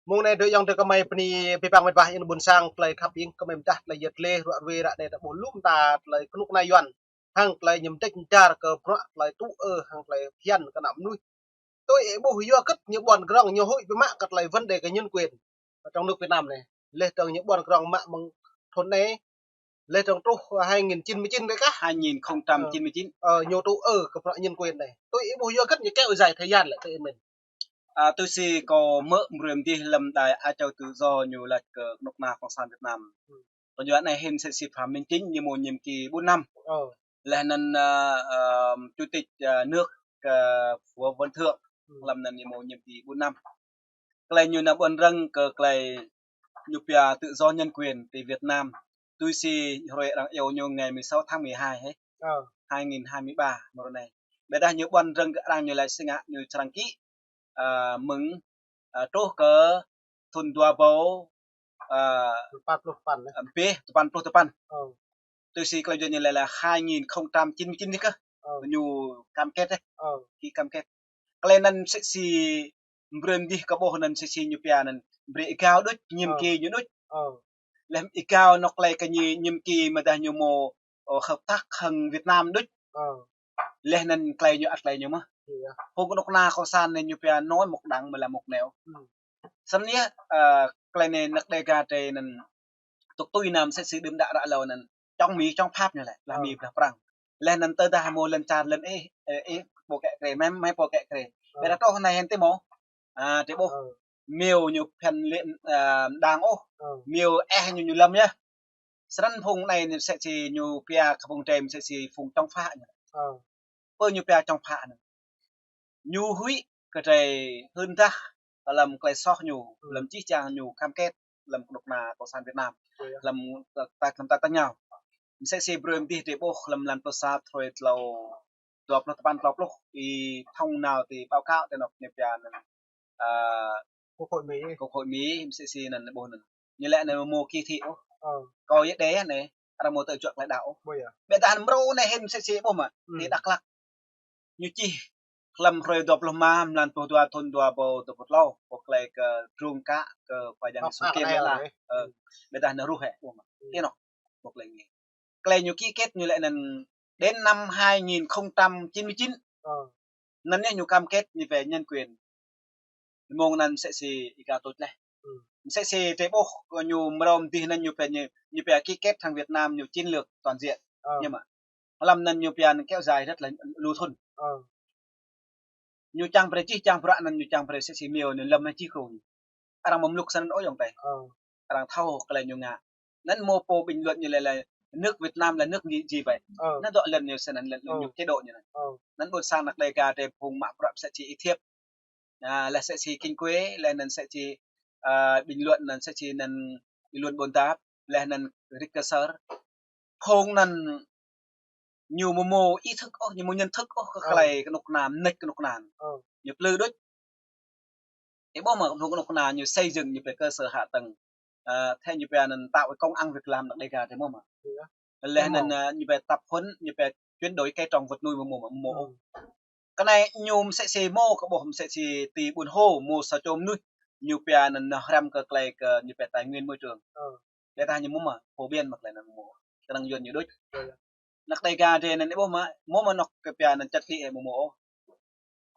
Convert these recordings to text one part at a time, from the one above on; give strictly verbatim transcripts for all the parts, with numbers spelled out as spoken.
Mơ̆ng anai dŏ ayŏng adơi gơmơi bơni abih bang met wa ayŏng ƀôn sang tơlơi khăp ing gơmơi mơdah tơlơi yet lĕ ruă ruê ră anai ta ƀuh lŏm ta tơlơi kơnuk kơna Yuan. Hăng tơlơi ñu mơdĕč mơdar kơ bruă tơlơi tŭ ư hăng tơlơi phiăn kơ ană mơnuih. Tui ih ƀuh yua hơget ñu ƀuăn grong ñu huĭ biă mă kơ tơlơi vấn đề kơ nhân quyền. Trong nước Việt Nam anai. Leh dơ̆ng ñu ƀuăn grong mă mơ̆ng thun anai. Leh dơ̆ng truh hai nghìn chín mươi chín anai kah? Hai nghìn không trăm chín mươi chín. Ơ, ñu tŭ ư kơ bruă nhân quyền anai. Tui ih ƀuh yua hơget ñu kéo dài thời gian lĕ tui ih mĭn. A, tui si kâo hmư̆ brơi mơdih lơ̆m đài Á Châu Tự Do ñu laĭ kơ kơnuk kơna Cộng sản Việt Nam. Kơ yua anai hĭn mơsĕ si Phạm Minh Chính ñu mơ̆ nhiệm kỳ bốn năm. Ơ. Leh anŭn, a, ơ, chủ tịch, a, nước, a, Võ Văn Thưởng. Lơ̆m anŭn ñu mơ̆ nhiệm kỳ bốn năm. Tơlơi ñu nao ƀuăn rơ̆ng kơ tơlơi ñu pia tự do nhân quyền ti Việt Nam. Tui si hrơi arăng iâu ñu ngày mười sáu tháng mười hai hĕ. Ơ. Hai nghìn hai mươi ba mơ̆ng anai. Ƀiădah ñu ƀuăn rơ̆ng kơ arăng ñu laĭ si ngă ñu črang kĭ, a, mơ̆ng, a, truh kơ thun dua rơbâo, a, tơpăn pluh tơpăn, ơ. Ơ, pih, tơpăn pluh tơpăn. Ơ. Tui si tơlơi juăt ñu laĭ lĕ hai nghìn không trăm chín mươi chín anai kah. Ơ. Ñu cam kết ĕh. Ơ. Kĭ cam kết. Tơlơi anŭn mơsĕ si brơi mơdih kơ ƀuh anŭn mơsĕ si ñu pia anŭn brơi êgao đôč, nhiệm kỳ ñu đôč. Ơ. Leh êgao anŏ tơlơi kơ ñu nhiệm kỳ mơdah ñu mơ̆, ơ, hợp tác hăng Việt Nam đôč. Ơ. Leh anŭn tơlơi ñu ăt tơlơi ñu mơ̆. Iya. Phung kơnuk kơna Cộng sản anai ñu pia nói một đằng mà làm một nẻo. Snăn yơh, a, tơlơi anai anŏ Đêga drei anŭn tŭk tui anăm mơsĕ si đưm đă ră hlâo anŭn chống Mỹ chống Pháp ñu lĕ, blah Mi blah Prăng. Leh anŭn tơdah mơ̆ lŏn čar lŏn ih, ơ, ih pô kĕ krê, mơi, mơi pô kĕ krê. Ƀiădah truh anai hĭn tơ mơ̆. A, drei ƀuh. Miêu ñu phiăn lĕ, a, đang ôh. Miêu eh ñu ñu lăm yơh. Snăn phung anai anŭn mơsĕ si ñu pia kơ phung drei mơsĕ si phung chống phá ñu. Ơ. Pơ ñu pia chống phá anŭn. Ñu huĭ kơ drei hưn dah lăm tơlơi soh ñu, lăm jih jang ñu cam kết lăm kơnuk kơna Cộng sản Việt Nam. Iya. Lăm ta, ta, lăm ta tơña. Mơsĕ si brơi mơdih drei ƀuh lăm lan pơsat hrơi tlâo, dua pluh tơpăn tlâo pluh, ih thông nao ti báo cáo ti anŏ ñu pia anŭn, a, Quốc hội Mỹ. Quốc hội Mỹ, mơsĕ si anŭn ƀuh anŭn. Ñu laĭ anŭn mơ̆ kỳ thị ôh. Ơ. Kâo yơh đe anai, arăng mơ̆ tơ juă tơlơi đaŏ ôh. Ƀiădah mrô anai hĭn mơsĕ si ƀuh mơ̆. Ti Dak Lak. Ñu čih lăm hrơi dua pluh rơma, mlan pluh dua thun dua rơbâo dua pluh tlâo, pô tơlơi kơ drung kă kơ pơjing sŭ kiăng lĕ lah. Ơ, ƀiădah anŭn ruh hĕ, ƀuh mơ̆. Ti anŏ, pô tơlơi ngă. Tơlơi ñu ký kết ñu laĭ anŭn đến năm hai nghìn không trăm chín mươi chín. Ơ. Anŭn yơh ñu cam kết ñu pia nhân quyền. Mơ̆ng anŭn mơsĕ si ih ka tuč leh. Mơsĕ si drei ƀuh kơ ñu mrô mơdih anŭn ñu pia ñu, ñu pia ký kết hăng Việt Nam ñu chiến lược toàn diện. Ơ. Nhưng mà hlăm anŭn ñu pia kéo dài rất là lu thun. Ơ. Ñu čang brơi jih jang bruă anŭn ñu čang brơi mơsĕ si Miêu ñu lăm hĭ jih kru ñu. Arăng mơ̆ mluk snăn ôh ayŏng adơi. Ơ. Arăng thâo tơlơi ñu ngă. Anŭn mơ̆ pô bình luận ñu laĭ lĕ nước Việt Nam là nước gì, gì vậy? Ơ. Anŭn dŏ lŏn ñu snăn lŏn, lŏn ñu chế độ ñu anŭn. Ơ. Anŭn ƀôn sang anŏ Đêga drei phung mă bruă mơsĕ si Y Thiệp. A, leh mơsĕ si Kinh Quế, leh anŭn mơsĕ si, a, bình luận anŭn mơsĕ si anŭn bình luận Ƀôn Dap, leh anŭn Rick Cơ Sơ. Phung anŭn ñu mơ̆ mơ̆ ý thức ôh, ñu mơ̆ nhận thức ôh kơ tơlơi kơnuk kơna, mơneč kơnuk kơna. Ơ. Ñu plư đôč. Ih ƀuh mơ̆ phung kơnuk kơna ñu xây dựng ñu pia cơ sở hạ tầng. Ơ, thế ñu pia anŭn tạo cái công ăn việc làm anŏ Đêga drei mơ̆ mơ̆. Iya. Leh anŭn, ơ, ñu pia tập huấn, ñu pia chuyển đổi cây trồng vật nuôi mơ̆ mơ̆, mơ̆ mơ̆. Kơ anai ñu mơsĕ si mơ̆ kơ ƀuh mơsĕ si ti ƀuôn Hô mơ̆ sa čô mơnuih ñu pia anŭn hrăm kơ tơlơi kơ ñu pia tài nguyên môi trường. Ơ. Ƀiădah ñu mơ̆ mơ̆ phổ biến mơ̆ tơlơi anŭn mơ̆. Kơnơ̆ng Yuan ñu đôč. Iya, iya. Anŏ Đêga drei anŭn ih ƀuh mơ̆, mơ̆ mơ̆ anŏ kơ pia anŭn chất ký ih mơ̆ mơ̆ ôh.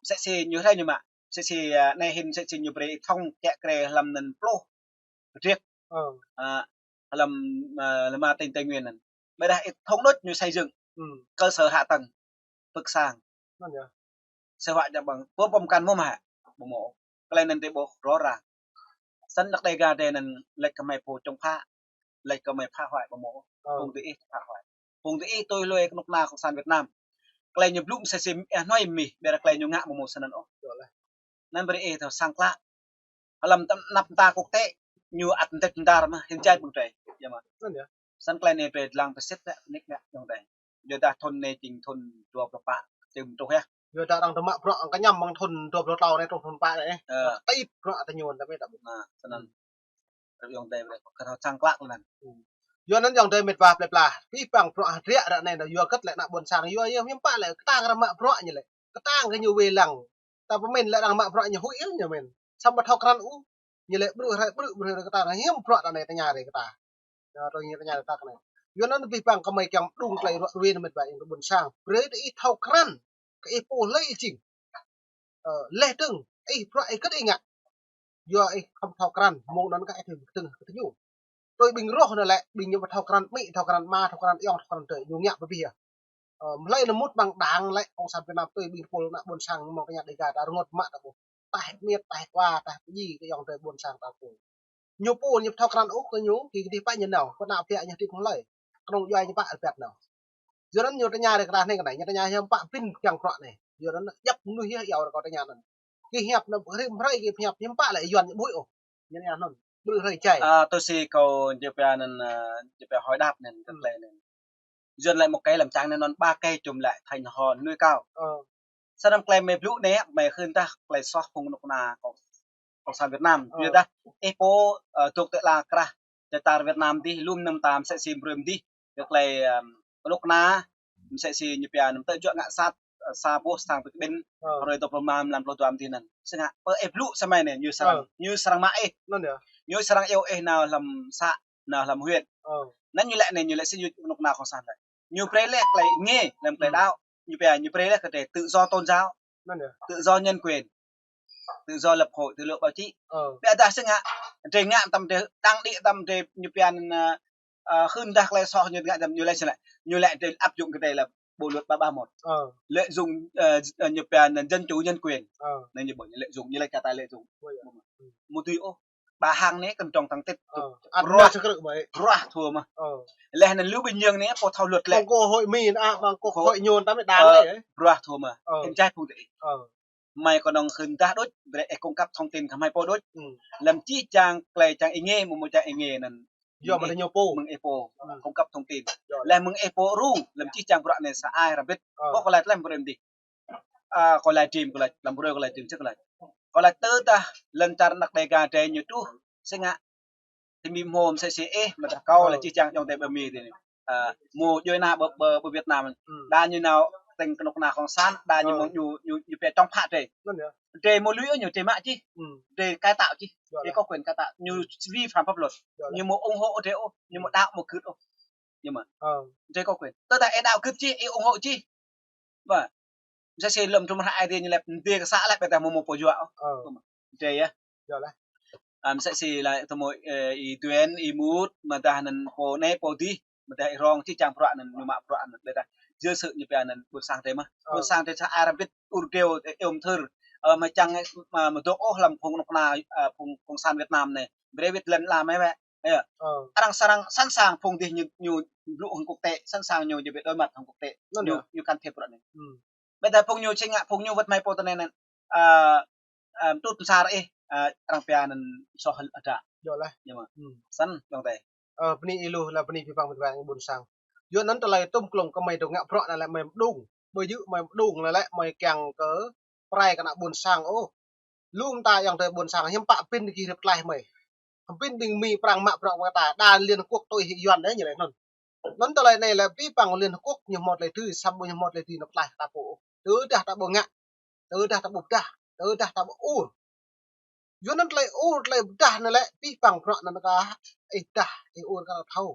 Mơsĕ si ñu hrơi ñu mă. Mơsĕ si, a, anai hĭn mơsĕ si ñu brơi thông kĕ krê hlăm anŭn pluh district. Ơ. A, hlăm, a, lăm tỉnh Tây Nguyên anŭn. Ƀiădah ih thông đôč ñu xây dựng. Cơ sở hạ tầng. Pơ̆k sang. Anŭn yơh. Sinh hoạt cho bằng. Pơm pơm kan mơ̆ mơ̆ hă. Mơ̆ mơ̆. Tơlơi anŭn drei ƀuh rõ ràng. Snăn anŏ Đêga drei anŭn laĭ kơ mơi pô chống phá. Laĭ kơ mơi phá hoại mơ̆ mơ̆. Ơ. Phung ti ih phá hoại. Phung ti ih tui hlue kơnuk kơna Cộng sản Việt Nam. Tơlơi ñu blŭ mơsĕ si, ơ, hnoi mih, ƀiădah tơlơi ñu ngă mơ̆ mơ̆ snăn ôh. Anŭn brơi ih thâo sang klă. Hlăm tơm anăp mơta quốc tế, ñu ăt mơdĕč mơdar mơ̆, hĭn jai ƀing drei. Yơh mơ̆. Anŭn yơh. Snăn tơlơi anai brơi dlăng pơsit ƀiă, nik ƀiă ayŏng adơi. Yua dah thun anai jing thun dua pluh pă, tơm truh yơh. Yua dah arăng tơ mă bruă kơñăm mơ̆ng thun dua pluh tlâo anai truh thun pă anai. Ơ. Tip bruă tơ ñu anŭn tơbiă. Anŭn, snăn. Ayŏng adơi brơi kơ thâo sang klă anŭn. Yua anŭn ayŏng adơi met wa plơi pla. Abih bang bruă hơdră ră anai yua hơget lĕ ană ƀôn sang yua yơh hiư̆m pă lĕ kơtang arăng mă bruă ñu lĕ. Kơtang kơ ñu wai lăng. Ta pơmĭn lĕ arăng mă bruă ñu huĭ ñu mĭn. Samơ̆ ƀu thâo krăn ôh. Ñu lĕ brư̆ hrơi, brư̆, brư̆ hrơi kơ ta, hiư̆m bruă ta anai tơña rai kơ ta. Yua anŭn tơña rai ta kơ anai. Yua anŭn abih bang kơmơi kiăng mơđung tơlơi ruă ruin mơ̆n ƀă ƀôn sang. Brơi ih thâo krăn kơ ih pô hlơi ih jing. Ơ, laih dơ̆ng, ih bruă ih kơ̆t ih ngă. Yua ih khŏm thâo krăn, mơ̆ng anŭn kơ ih dơ̆ng kơ ñu. Tui ƀing roh anai lĕ, ƀing ñu ƀu thâo krăn amĭ, thâo krăn ama, thâo krăn ayŏng, thâo krăn adơi, ñu ngă ƀu abih yơh. Ơ, mơ̆ hlơi anŭn mŭt ƀăng đang lĕ, kông san Việt Nam tui ƀing pô ană ƀôn sang mơ̆ng tơña Dega ta rơngot mă ta ƀuh. Tah miêt, tah wa, tah pơjing kơ ayŏng adơi ƀôn sang ta pô. Ñu pô ñu ƀu thâo krăn ôh kơ ñu, kơ kơdih pă ñu nao, kơ ană ƀiă ñu hơdip hăng hlơi. Kơnơ̆ng djuai ñu pă rơbat nao. Yua anŭn ñu tơña rai kơ ta anai kơ anai, ñu tơña hiư̆m pă pin kiăng bruă anai. Yua anŭn djăp mơnuih yơh iâu rai kơ tơña anŭn. Kơ hiăp anŭn, rĭm hrơi kơ hiăp, hiư̆m pă lĕ Yuan ñu ƀuh ôh. Ñu tơña anŭn, brư̆ hrơi čai. Ơ, tui si kâo ñu pia anŭn, ơ, ñu pia hơi đáp anŭn, kơ tơlơi anŭn. Yuan lĕ một cái làm chán anŭn, ba cái chùm lại thành hòn núi cao. Ơ. Sa năm tơlơi mơi blŭ anai, mơi hưn tah tơlơi soh phung kơnuk kơna kông, kông san Việt Nam. Ơ. Yua dah, ih pô, ơ, dŏ tơlơi krah, čar Việt Nam dih, lŏm năm tam, mơsĕ si brơi mơ̆n dih, kơ tơlơi, ơ, kơnuk kơna, mơsĕ si ñu pia anŭn tơjuă ngă sat, ơ, sa boh sang pơkƀĭn, ơ, hrơi dua pluh năm, năm pluh dua mơ̆n dih anŭn. Sĭt ngă, pơ ih blŭ samơ̆ anai, ñu srăng, ơ, ñu srăng mă ih. Anŭn yơh. Ñu srăng iâu ih nao hlăm să, nao hlăm huyện. Ơ. Anŭn ñu lĕ anai, ñu lĕ sĭt ñu kơnuk kơna kông san lĕ. Ñu brơi laih tơlơi ing ngê, lăm tơlơi, ơ, đaŏ. Ñu pia, ñu brơi laih kơ drơi tự do tôn giáo. Anŭn yơh. Tự do nhân quyền. Tự do lập hội, tự do báo chí. Ơ. Biă dah sĭt ngă, drơi ngă tơm drơi, đang đĭ tơm drơi, ñu pia anŭn, ơ, ơ, hưn dah tơlơi soh ñu ngă tơm ñu lĕ sĭt lĕ. Ñu lĕ drơi áp dụng kơ drơi lăm bộ luật ba ba một. Ơ. Lợi dụng, ơ, ơ, ñu pia anŭn dân chủ nhân quyền. Ơ. Anŭn ñu ƀuh ñu lợi dụng, ñu lĕ kata lợi dụng. Ơ, yơh. Mơ̆ tui ôh. Bà Hằng anai kơnơ̆ng trong thăng tít. Ơ, ăt bruă, mơ̆ sơkrư̆ ƀai. Bruă thua mơ̆. Ơ. Laih anŭn Lưu Bình Nhưng anai pô thâo luật lĕ. Ƀăng kơ hội Mỹ, à, ƀăng kơ hội Nhôn, tăm đảng, ơ, lĕ. Bruă thua mơ̆. Ơ. Ih čai phung tih. Ơ. Mơi kơnơ̆ng hưn dah đôč, brơi ih cung cấp thông tin kơ mơi pô đôč. Ừ. Lăm čih čang, tơlơi čang ing ngê, mơ̆ mơ̆ čang ing ngê anŭn. Yua mơ̆ng ih, mơ̆ng ih pô, ừ, cung cấp thông tin. Yua. Laih mơ̆ng ih pô ru, lăm čih čang bruă anai sa ai rơbit. Ơ. Kâo laĭ tơlơi brơi mơ̆n dih. Ơ, kâo laĭ trim, kâo laĭ, lăm brơi kâo laĭ trim, sĭt kâo laĭ. Kâo laĭ tơdah lŏn čar ană Dega drơi ñu truh, sĭt ngă. Tơmĭn hmâo mơsĕ si ih, mơ̆ dah kâo, ơ, laĭ čih čang ayŏng adơi ƀơi Mi dih anai. Ơ, mơ̆ djuai ană ƀơi, ƀơi, ƀơi Việt Nam. Ừ. Đa ñu nao tơ̆ng kơnuk kơna kông san, đa ñu, ơ, mơ̆ ñu, ñu, ñu pia chống phá drơi. Anŭn yơh. Drơi mơ̆ lui ôh ñu, drơi mă čih. Ừ. Drơi cải tạo čih. Yua. Drơi có quyền cải tạo. Ñu, ừ, vi phạm pháp luật. Yua. Ñu mơ̆ ủng hộ drơi ôh, ñu mơ̆ đaŏ mơ̆ gưt ôh. Ñu mơ̆. Ơ. Drơi có quyền. Tơdah ih đaŏ gưt čih, ih ủng hộ čih. Ƀă. Mơsĕ si lŏm trum hră ai tiê ñu lĕ, mơ̆ dê kơ să lĕ, ƀiă dah mơ̆ mơ̆ pô yua ôh. Ơ. Drơi yơh. Yua lah. Ơ, mơsĕ si lĕ tơmơi, ơ, Y Duen, Y Mut, mơ̆ dah anŭn pô anai, pô dih, mơ̆ dah Y Rong, čih čang bruă anŭn, ñu mă bruă anŭn, ƀiă dah. Djơ̆ sơ̆ ñu pia anŭn, ƀôn sang drơi mơ̆. Ơ. Ƀôn sang drơi sa ai rơbit ur deo, ơ, iâu mơthưr. Ơ, mơ̆ čang, ơ, mơ̆ dŏ ôh hlăm phung kơnuk kơna, ơ, phung kông san Việt Nam anai. Brơi wĭt lŏn ala mơi wĕ. Yơh. Ơ. Arăng srăng sẵn sàng phung dih ñu, ñu blŭ hăng quốc tế, sẵn sàng ñu, ñu ƀu đối mặt hăng quốc tế. Anŭn yơh. Ñu, ñu can thiệp bruă anai. Ừ. Ƀiă dah phung ñu sĭt ngă phung ñu wơ̆t mơi pô tơnai anŭn. Ơ, ơ, tŭt mơsar ih, ơ, arăng pia anŭn soh hơdră. Yua lah. Yơh mơ̆. Ừ. Săn, ayŏng adơi. Ơ, bơni ih lu, laih bơni abih bang met wa ƀôn sang. Yua anŭn tơlơi tŭm klŏng kơ mơi dŏ ngă bruă anai lĕ mơi mơđung. Ƀơi yŭ mơi mơđung anai lĕ mơi kiăng kơ prai kơ ană ƀôn sang ôh. Lŏm ta ayŏng adơi ƀôn sang hiư̆m pă pin kơ rĭm tlaih mơi. Hăm pin ƀing Mi Prăng mă bruă kơ ta, đa Liên Hợp Quốc tui hĭ Yuan anai ñu lĕ anŭn. Anŭn tơlơi anai lĕ abih bang Liên Hợp Quốc ñu hmâo tơlơi tui, samơ̆ ñu hmâo tơlơi tui ană tlaih ta pô. Tơdah ta ƀu ngă, tơdah ta ƀu pơdah, tơdah ta ƀu ur. Yua anŭn tơlơi ur, tơlơi pơdah anai lĕ abih bang bruă anŭn kah ih pơdah, ih ur kah thâo.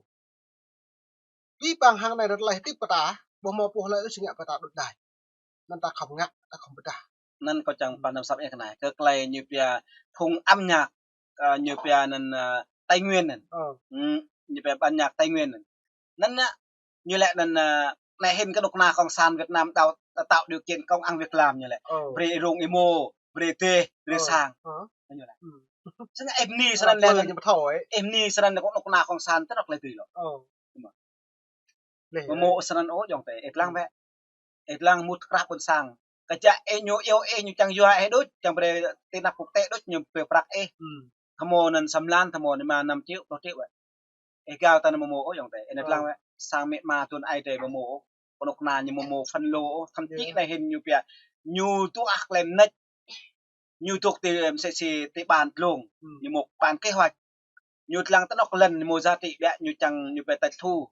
Abih bang hăng anai tơlơi hơdip kơ ta, ƀu hmâo pô hlơi ôh sĭt ngă kơ ta đôč đai. Anŭn ta khŏm ngă, ta khŏm pơdah. Anŭn kâo čang pơnăm săp ih kơ anai. Kơ tơlơi ñu pia phung âm nhạc, ơ, ñu pia anŭn, ơ, Tây Nguyên anŭn. Ơ. Ừ, ñu pia ban nhạc Tây Nguyên anŭn. Anŭn yơh, ñu lĕ anŭn, ơ, anai hĭn kơnuk kơna kông san Việt Nam đào tạo điều kiện công ăn việc làm ñu lĕ. Ơ. Brơi rông imo, brơi dêh, brơi, ơ, sang. Ơ. Ñu lĕ. Ừ. Sĭt ngă ih bơni, ơ, srăng lĕ anŭn. Ñu ƀu thâo, ơ. Ih bơni srăng lĕ kơnuk kơna kông san tơnŏk lĕ tui lŏ. Ơ. Lĕ, mơ̆ mơ̆ srăng ôh ayŏng adơi, ih lăng, ừ, wĕ. Ih lăng mŭt krah ƀôn sang. Kơ čă ih ñu iâu ih ñu čang yua ih đôč, čang brơi tơnap quốc tế đôč ñu brơi prăk ih. Ừ. Tơmơ̆ anŭn sa mlan, tơmơ̆ anŭn mơ̆ năm triệu, pluh triệu wĕ. Ih gao ta anŭn mơ̆ mơ̆ ôh ayŏng adơi, ih, ơ, lăng wĕ. Sang met ma tuan ai drơi mơ̆ mơ̆ ôh. Kơnuk kơna ñu mơ̆ mơ̆ phân lô ôh, thậm chí, yơh, anai hĭn ñu pia. Ñu tuah klem nĕč. Ñu dŏ ti, mơsĕ si ti ban dlông, ừ, ñu mơ̆ ban kế hoạch. Ñu lăng tơnŏk lŏn ñu mơ̆ giá trị ƀiă ñu čang ñu pia tịch thu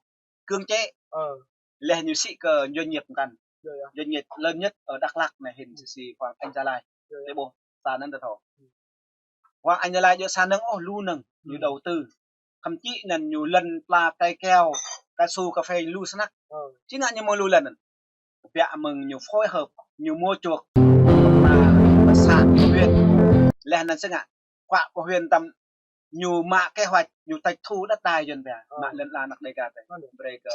cưỡng chế. Ơ. Laih ñu sĭ kơ doanh nghiệp mơkăn. Yơh, yơh. Doanh nghiệp lớn nhất ở Đắk Lắk anai hĭn, ừ, si, si Hoàng Anh Gia Lai. Yơh, yơh. Tơƀôh, ta anŭn ta thâo. Ừ. Hoàng Anh Gia Lai djơ̆ sa năng ôh, lu năng, ñu đầu tư. Thậm chí năng ñu lăn pla, cây keo, cao su, cà phê lu snăk. Či ngă ñu mơ̆ng lu lăn năng. Kơ biă mơ̆ng ñu phối hợp, ñu mua chuộc, mă, mă sản của huyện. Leh năng sĭt ngă, kơ huyện tăm ñu mă kế hoạch, ñu tịch thu đất đai Yuan pia, mă lăn ala anăk Đêga pia, brơi kơ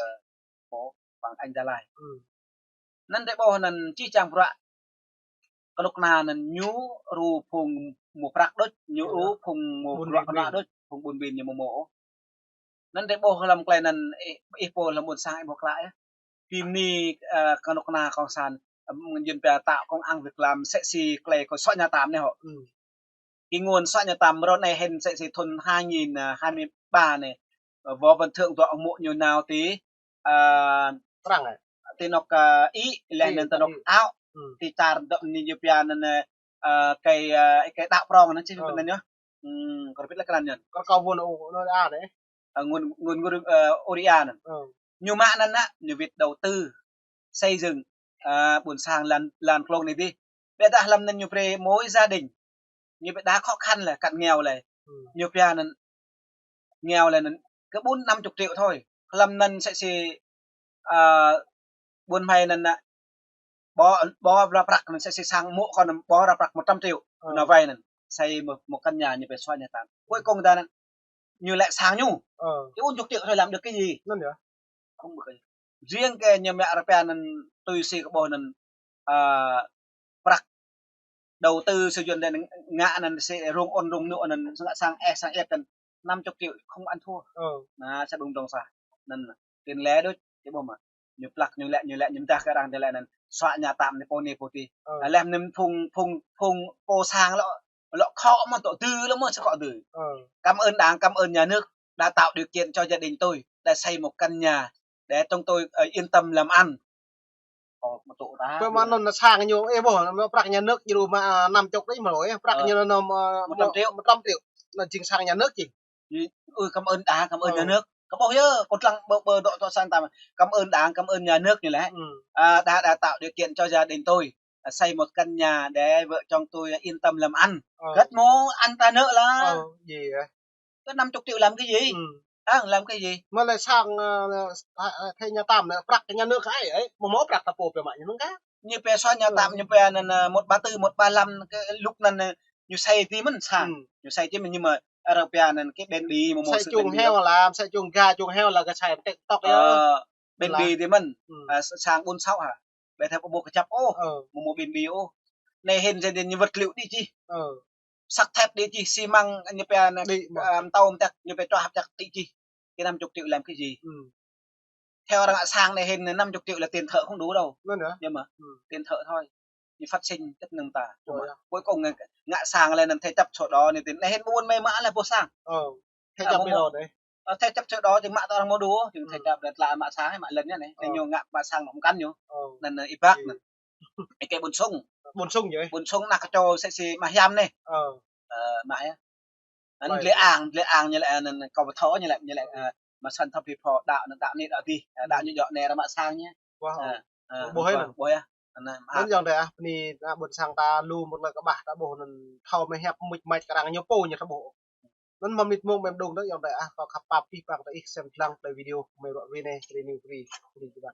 pô Hoàng Anh Gia Lai. Năng drơi ƀuh năng či čang bruă kơnuk kơna năng ñu ru phung mơ̆ prăk đôč, ñu ru phung mơ̆ bruă kơna đôč, phung ƀun ƀin ñu mơ̆ mơ̆ ôh. Năng drơi ƀuh lăm klei năng ih, ih pô lăm ƀôn sang ih ƀuh klă yơh. Pim ni, ơ, kơnuk kơna kông sản, ơ, mơ̆ng Yuan pia tạo công ăn việc làm sĕ si klei kơ soạn nhà tạm anai hŏ. Ki nguồn soạn nhà tạm mơ̆ng rŏ anai hĭn sĕ si thun hai nghìn hai mươi ba anai. Ơ, Võ Văn Thưởng dŏ mơ̆ ñu nao ti, ơ, Prăng hă? Ti anŏk, ơ, Ih, leh năng ti anŏk Ih. Áo. Ti čar dŏ ni ñu pia năng, ơ, ơ, kơi, ơ, kơi đao prong năng či pơnăn yơh. Kơ rơbit lĕ kơ năng yơh. Kơ kâo ƀuôn ôh, anŏ a anai. Ơ, nguồn, nguồn, nguồn, ơ, Uri anai. Ñu mă năng năng, ñu wĭt đầu tư, xây dựng, ơ, ƀôn sang lăn, lăn klông anai dih. Ƀiădah lăm năng ñu brơi mỗi gia đình. Ñu ƀiădah khó khăn lĕ, cận nghèo lĕ. Ñu pia năng nghèo lĕ năng kơ bốn năm chục triệu thôi. Lăm năng sĕ si, ơ, ƀuôn hmei năng năng bô, bô ra prăk năng sĕ si sang mơ̆ kơ năng bô ra prăk một trăm triệu. Năng vay năng xây một, một căn nhà ñu pia soạn nhà tạm. Cuối cùng ta năng ñu lĕ sang ñu. Ơ. Chứ bốn chục triệu thôi làm được cái gì? Năng yơh. Không được cái gì. Riêng kơ ñu mă rơpa năng tui si kơ ƀuh năng, ơ, prăk đầu tư sử dụng năng ngă năng sĕ rông ôn rông nô năng ngă sang ĕh sang ĕp năng năm chục triệu không ăn thua. Năng sa ƀung dŏng sa. Năng tiền lẻ đôč, či ƀuh mơ̆. Ñu plăk ñu lĕ, ñu lĕ, ñu mơdah kơ arăng dih lĕ năng soạn nhà tạm anai pô anai pô dih. Leh năng phung, phung, phung pô sang lŏ, lŏ khŏ mơ̆ tŏ dư lŏ mơ̆ sĕ khŏ dư. Cảm ơn Đảng, cảm ơn nhà nước đã tạo điều kiện cho gia đình tôi, đã xây một căn nhà để chúng tôi, ơ, yên tâm làm ăn. Ơ, mơ̆ tŏ ta. Pơ mă năng sang ñu, ơ, ƀuh, năng prăk nhà nước ñu mă, ơ, năm chục đôč mơ̆, ơ, prăk ñu năng, ơ, một trăm triệu. Một trăm triệu. Năng jing sang nhà nước jing. Ui, cảm ơn Đảng, cảm ơn nhà nước. Kơ ƀuh yơh, kơ lăng ƀơ, ƀơ dŏ tŏ sang tăm. Cảm ơn Đảng, cảm ơn nhà nước ñu lĕ. Ơ, đã, đã tạo điều kiện cho gia đình tôi, ơ, xây một căn nhà để vợ chồng tôi yên tâm làm ăn. Kơt mơ̆ ăn ta nợ lă. Ơ, gì hă? Kơ năm chục triệu làm cái gì? Ơ, làm cái gì? Mă lĕ sang, ơ, ơ, thuê nhà tạm anai, prăk nhà nước ai, ơ, mơ̆ mơ̆ prăk ta pô pia mă ñu năng kah. Ñu pia soạn nhà tạm, ñu pia năng, ơ, một ba tư, một ba lăm, kơ luk năng, ơ, ñu xây dih mơ̆n sang. Ñu xây dih mơ̆n, nhưng mà arăng pia năng kơ bên đi, mơ̆ mơ̆ xây chuồng heo lă, xây chuồng gà, chuồng heo lă kơ xây TikTok yơh. Ơ, bên đi dih mơ̆n, ơ, sang bốn sáu hă? Ƀiădah ƀu ƀuh kơjăp ôh, mơ̆ mơ̆ bên đi ôh. Anai hĭn sĕ dih ñu vật liệu đĭ čih. Sắt thép đĭ čih, xi măng ñu pia năng, ơ, mơtâo mơtăk ñu pia čuah hăp čăk đĭ čih. Kơ năm chục triệu làm cái gì? Theo arăng ngă sang anai hĭn năm chục triệu là tiền thợ không đủ đâu. Năng yơh. Yơh mơ̆. Tiền thợ thôi. Ñu phát sinh chất năng ta. Cuối cùng ngă, ngă sang lĕ năng thế chấp sổ đỏ anai tiền. Anai hĭn ƀuôn hmei mă lĕ ƀuh sang. Thế chấp sổ đỏ đấy. Ơ, thế chấp sổ đỏ jing mă tŏ arăng mơ̆ đu, jing thế chấp lĕ tla mă sang, mă lăn anai. Năng ñu ngă mă sang mă mơkăn ñu. Năng, ơ, ih bak năng. Ih kơ ƀuôn sung. Ƀuôn sung yơh. Ƀuôn sung năng kơ čô sĕ si mă hiam anai. Ơ, mă yơh. Năng lĕ ang, lĕ ang ñu lĕ, năng kâo pơthâo ñu lĕ, ñu lĕ, ơ, mă săn thâo phi pho, đăo năng đăo anai đăo dih, ơ, đăo ñu djŏ anai arăng mă sang ñu. Ơ, ƀuh yơh. Năng yơh dih ah, bơni, năng ƀuôn sang ta lu mơ̆ lĕ kơ ƀah ta ƀuh năng thâo mơ̆ hiăp mŭč mač kơ arăng ñu pô ñu ta ƀuh. Năng mơmit mông mem đung dih yơh dih ah, kâo khăp pap pih pang ta ih sem lăng tơlơi video mơ̆ ruă wĭ anai, tơlơi new free, free jơbăn.